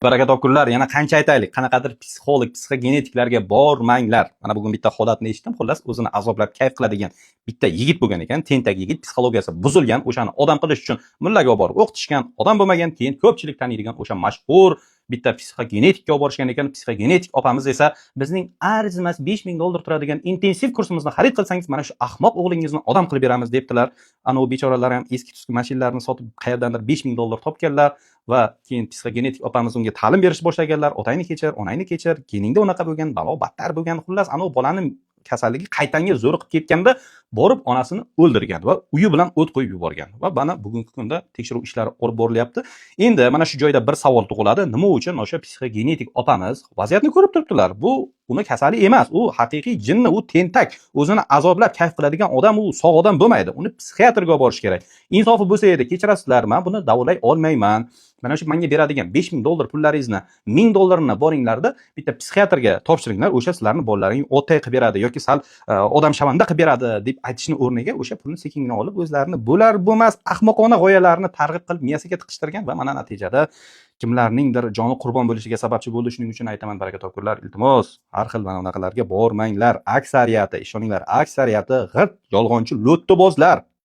Baraka topkurlar, yana qancha aytaylik, qanaqadir psixolog, psixogenetiklarga bormanglar. Mana bugun bitta holatni eshitdim. Xullas, o'zini azoblab kayf qiladigan bitta yigit bo'lgan ekan, tentak yigit, psixologiyasi buzilgan, o'shani odam qilish uchun mullaga olib borib o'qitishgan, odam bo'lmagan, keyin ko'pchilik taniydigan o'sha mashhur bitta psixogenetikka olib borishgan ekan. Psixogenetik opamiz esa bizning arzimas 5000 dollar turadigan intensiv kursimizni xarid qilsangiz, mana shu ahmoq o'g'lingizni odam qilib beramiz debdilar. Anavi bechoralar ham eski tuski mashinalarni sotib, qayerdandir 5000 dollar topganlar va keyin psixogenetik opamiz unga ta'lim berishni boshlaganlar. Otangni kechir, onangni kechir, geningda unaqa bo'lgan, balo battar bo'lgan. Xullas, anavi bolani kasalligi qaytanga zo'riqib ketganda borib onasini o'ldirgan va uyi bilan o't qo'yib yuborgan va mana bugungi kunda tekshiruv ishlari olib borilyapti. Endi mana shu joyda bir savol tug'iladi: nima uchun o'sha psixogenetik opamiz vaziyatni ko'rib turibdilar, bu uni kasali emas, u haqiqiy jinni, u tentak, o'zini azoblab kayf qiladigan odam, u sog' odam bo'lmaydi, uni psixiatrga olib borish kerak. Insofi bo'lsa edi, kechirasizlar, man buni davolay olmayman, mana shu manga beradigan 5000 dollar pullaringizni 1000 dollarini boringlarda bitta psixiatrga topshiringlar, o'sha sizlarni bolalaring otay qilib beradi yoki sal odam shavanda qilib beradi deb aytishni o'rniga o'sha pulni sekingina olib, o'zlarini bo'lar bo'lmas ahmoqona g'oyalarini targ'ib qilib, miyasiga tiqishtirgan va mana natijada kimlarningdir joni qurbon bo'lishiga sababchi bo'ldi. Shuning uchun aytaman, baraka topkurlar, iltimos, har xil mana bunaqalarga bormanglar. Aksariyati, ishoninglar, aksariyati g'irt yolg'onchi, lo'ttibozlar.